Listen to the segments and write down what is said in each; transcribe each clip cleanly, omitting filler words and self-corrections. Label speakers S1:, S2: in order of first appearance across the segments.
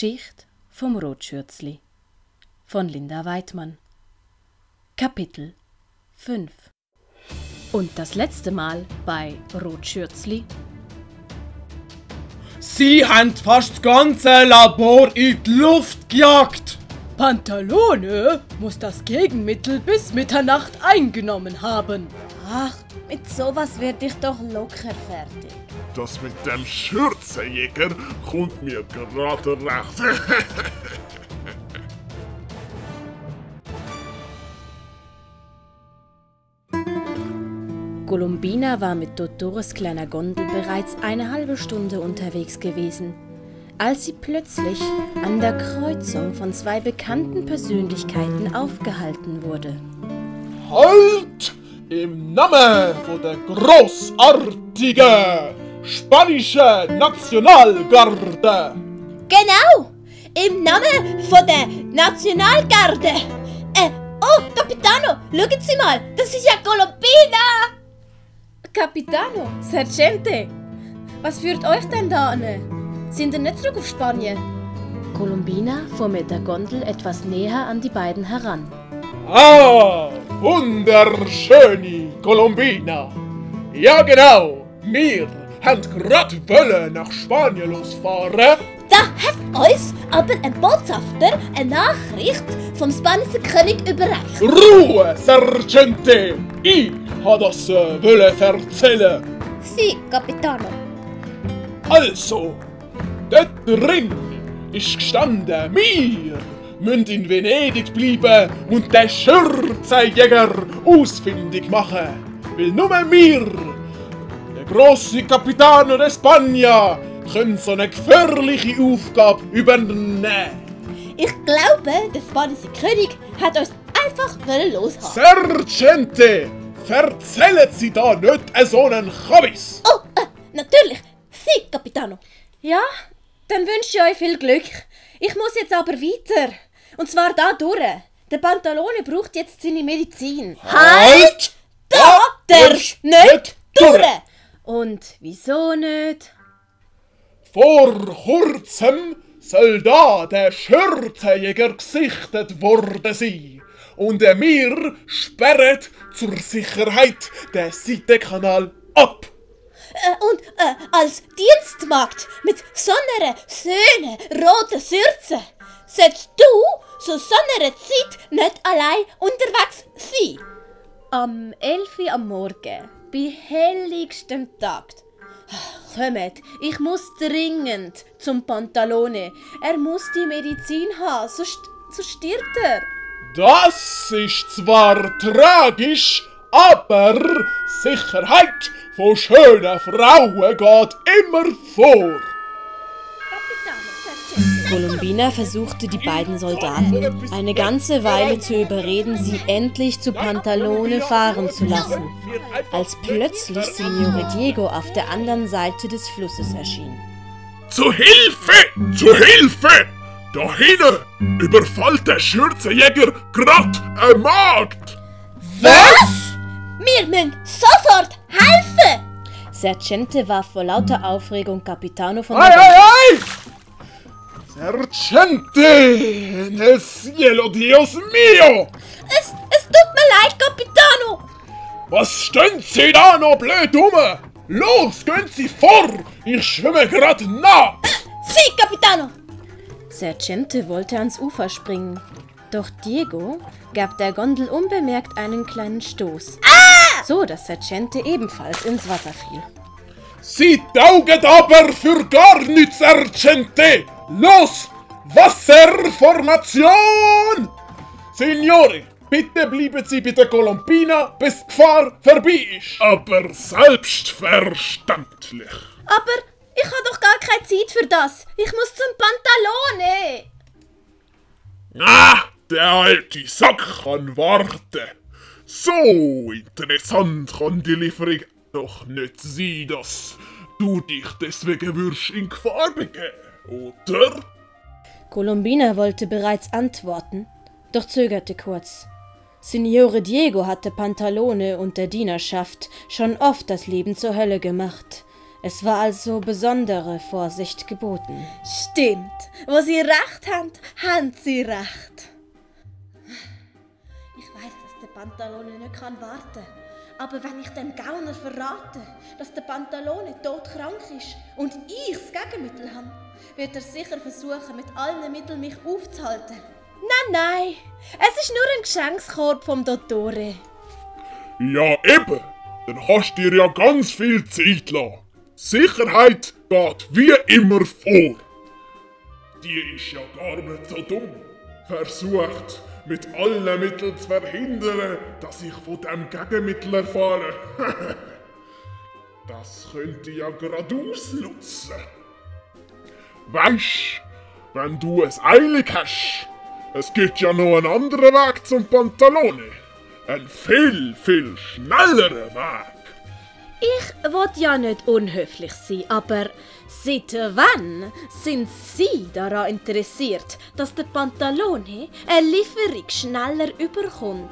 S1: Geschichte vom Rotschürzli von Linda Weidmann. Kapitel 5. Und das letzte Mal bei Rotschürzli.
S2: Sie haben fast das ganze Labor in die Luft gejagt.
S3: Pantalone muss das Gegenmittel bis Mitternacht eingenommen haben.
S4: Ach, mit sowas werd ich doch locker fertig.
S5: Das mit dem Schürzenjäger kommt mir gerade recht.
S1: Columbina war mit Dottores kleiner Gondel bereits eine halbe Stunde unterwegs gewesen, als sie plötzlich an der Kreuzung von zwei bekannten Persönlichkeiten aufgehalten wurde.
S2: Halt! Im Namen von der großartigen spanischen Nationalgarde!
S4: Genau! Im Namen von der Nationalgarde! Oh, Capitano, schauen Sie mal, das ist ja Columbina!
S1: Capitano, Sergente, was führt euch denn da an? Sind ihr nicht zurück auf Spanien? Columbina fuhr mit der Gondel etwas näher an die beiden heran.
S2: Ah, wunderschöne Columbina! Ja genau, wir haben gerade wollen nach Spanien losfahren.
S4: Da hat uns aber ein Botschafter eine Nachricht vom spanischen König überreicht.
S2: Ruhe, Sergente! Ich habe das wollen erzählen.
S4: Sie, Capitano.
S2: Also, dort drin ist gestanden, wir müssen in Venedig bleiben und den Schürzenjäger ausfindig machen. Weil nur wir, der grosse Capitano d'Espagna, können so eine gefährliche Aufgabe übernehmen.
S4: Ich glaube, der spanische König hat uns einfach loshaben.
S2: Sergente, erzählen Sie da nicht so einen Kabis.
S4: Oh, natürlich. Sie, Capitano.
S1: Ja, dann wünsche ich euch viel Glück. Ich muss jetzt aber weiter. Und zwar da durch. Der Pantalone braucht jetzt seine Medizin.
S2: Halt!
S4: Da darfst nicht durch.
S1: Und wieso nicht?
S2: Vor kurzem soll da der Schürzenjäger gesichtet worden sein. Und wir sperren zur Sicherheit den Seitenkanal ab.
S4: Und als Dienstmagd mit so einer schönen roten Sürze sollst du zu so einer Zeit nicht allein unterwegs sein.
S1: Am 11 Uhr am Morgen, bei helligstem Tag. Kommt, ich muss dringend zum Pantalone. Er muss die Medizin haben, sonst stirbt er.
S2: Das ist zwar tragisch, aber Sicherheit von schönen Frauen geht immer vor.
S1: Columbina versuchte die beiden Soldaten eine ganze Weile zu überreden, sie endlich zu Pantalone fahren zu lassen, als plötzlich Signore Diego auf der anderen Seite des Flusses erschien.
S5: Zu Hilfe! Zu Hilfe! Da hinten überfällt der Schürzenjäger grad eine Magd!
S4: Was? Wir müssen sofort helfen!
S1: Sergente warf vor lauter Aufregung Capitano von
S2: Ei,
S1: der
S2: ei,
S1: Bank.
S2: ei! Sergente! Nel cielo, Dios mio!
S4: Es tut mir leid, Capitano!
S2: Was stehen Sie da noch blöd rum? Los, gehen Sie vor! Ich schwimme grad nach!
S4: Sie, Capitano!
S1: Sergente wollte ans Ufer springen, doch Diego gab der Gondel unbemerkt einen kleinen Stoß, so dass Sergente ebenfalls ins Wasser fiel.
S2: Sie taugen aber für gar nichts, Sergente! Los! Wasserformation! Signore, bitte bleiben Sie bei der Columbina, bis die Gefahr vorbei ist.
S5: Aber selbstverständlich.
S1: Aber ich habe doch gar keine Zeit für das. Ich muss zum Pantalone.
S5: Ah, der alte Sack kann warten. So interessant kann die Lieferung doch nicht sein, dass du dich deswegen würdest in Gefahr begeben, oder?
S1: Columbina wollte bereits antworten, doch zögerte kurz. Signore Diego hatte Pantalone und der Dienerschaft schon oft das Leben zur Hölle gemacht. Es war also besondere Vorsicht geboten.
S4: Stimmt. Wo Sie recht haben, haben Sie recht. Ich weiss, dass der Pantalone nicht warten kann. Aber wenn ich dem Gauner verrate, dass der Pantalone todkrank ist und ich das Gegenmittel habe, wird er sicher versuchen, mit allen Mitteln mich aufzuhalten. Nein, es ist nur ein Geschenkskorb vom Dottore.
S5: Ja eben, dann kannst du dir ja ganz viel Zeit lassen. Sicherheit geht wie immer vor. Die ist ja gar nicht so dumm. Versucht mit allen Mitteln zu verhindern, dass ich von dem Gegenmittel erfahre. Das könnte ja gerade ausnutzen. Weisst, wenn du es eilig hast, es gibt ja noch einen anderen Weg zum Pantalone. Ein viel, viel schnellerer Weg.
S1: Ich will ja nicht unhöflich sein, aber seit wann sind Sie daran interessiert, dass der Pantalone eine Lieferung schneller überkommt?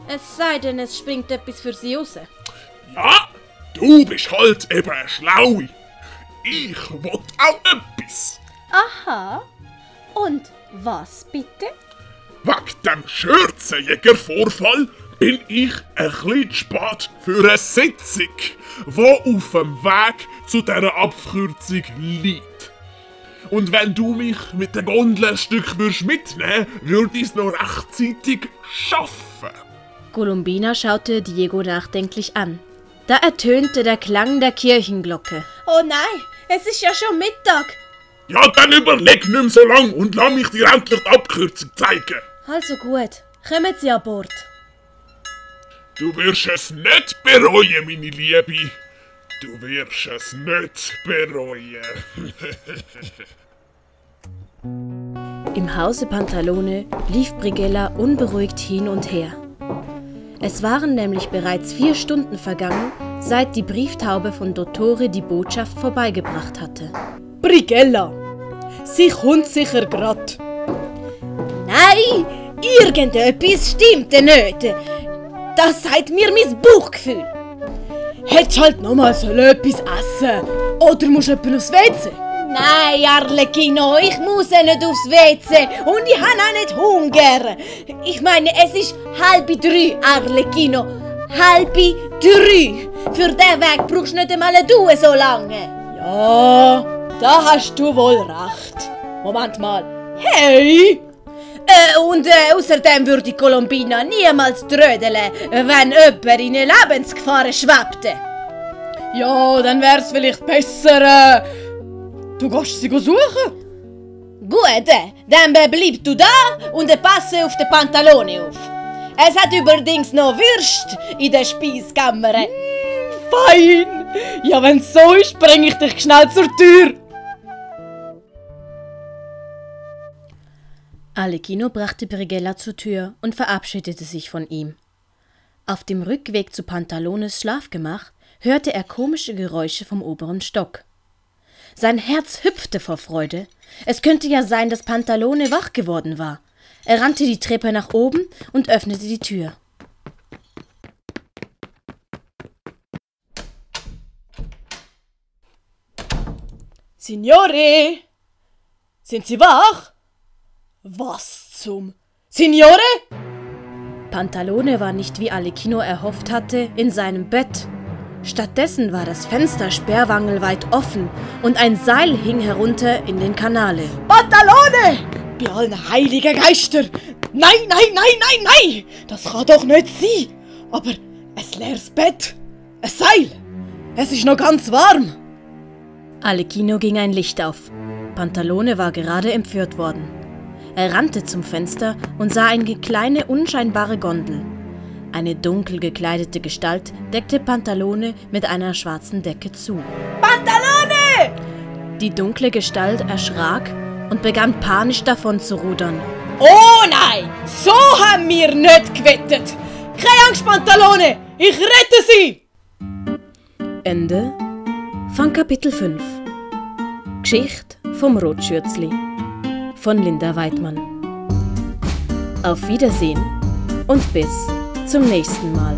S1: Es sei denn, es springt etwas für Sie raus.
S5: Ja, du bist halt eben eine Schlaue. Ich will auch etwas.
S1: Aha. Und was bitte?
S5: Wegen dem Schürzenjägervorfall bin ich ein bisschen zu spät für eine Sitzung, die auf dem Weg zu dieser Abkürzung liegt. Und wenn du mich mit der Gondel ein Stück mitnehmen würdest, würde ich es noch rechtzeitig schaffen.
S1: Columbina schaute Diego nachdenklich an. Da ertönte der Klang der Kirchenglocke.
S4: Oh nein, es ist ja schon Mittag.
S5: Ja, dann überleg nicht mehr so lang und lass mich dir endlich die Abkürzung zeigen.
S1: Also gut, kommen Sie an Bord.
S5: Du wirst es nicht bereuen, meine Liebe. Du wirst es nicht bereuen.
S1: Im Hause Pantalone lief Brighella unberuhigt hin und her. Es waren nämlich bereits 4 Stunden vergangen, seit die Brieftaube von Dottore die Botschaft vorbeigebracht hatte.
S3: Brighella, sie kommt sicher grad.
S4: Nein, irgendetwas stimmt nicht. Das sagt mir mein Bauchgefühl.
S3: Hättest halt nochmal etwas essen oder musst du aufs WC?
S4: Nein, Arlecchino, ich muss ja nicht aufs WC und ich habe auch nicht Hunger. Ich meine, es ist 2:30, Arlecchino. 2:30. Für diesen Weg brauchst du nicht einmal du so lange.
S3: Ja, da hast du wohl recht. Moment mal. Hey!
S4: Und außerdem würde Columbina niemals trödeln, wenn jemand in eine Lebensgefahr schwebte.
S3: Ja, dann wär's vielleicht besser, du gehst sie suchen.
S4: Gut, dann bleib du da und passe auf den Pantalone auf. Es hat übrigens noch Würst in der Speiskammer.
S3: Fein! Ja, wenn's so ist, bring ich dich schnell zur Tür.
S1: Arlecchino brachte Brighella zur Tür und verabschiedete sich von ihm. Auf dem Rückweg zu Pantalones Schlafgemach hörte er komische Geräusche vom oberen Stock. Sein Herz hüpfte vor Freude. Es könnte ja sein, dass Pantalone wach geworden war. Er rannte die Treppe nach oben und öffnete die Tür.
S3: Signore! Sind Sie wach? Was zum... Signore?
S1: Pantalone war nicht, wie Arlecchino erhofft hatte, in seinem Bett. Stattdessen war das Fenster sperrwangelweit offen und ein Seil hing herunter in den Kanale.
S3: Pantalone! Bei allen heiligen Geister! Nein, nein, nein, nein, nein! Das kann doch nicht sein! Aber ein leeres Bett, ein Seil, es ist noch ganz warm.
S1: Arlecchino ging ein Licht auf. Pantalone war gerade entführt worden. Er rannte zum Fenster und sah eine kleine, unscheinbare Gondel. Eine dunkel gekleidete Gestalt deckte Pantalone mit einer schwarzen Decke zu.
S3: Pantalone!
S1: Die dunkle Gestalt erschrak und begann panisch davon zu rudern.
S3: Oh nein! So haben wir nicht gewettet! Keine Angst, Pantalone! Ich rette Sie!
S1: Ende von Kapitel 5. Geschichte vom Rotschürzli von Linda Weidmann. Auf Wiedersehen und bis zum nächsten Mal.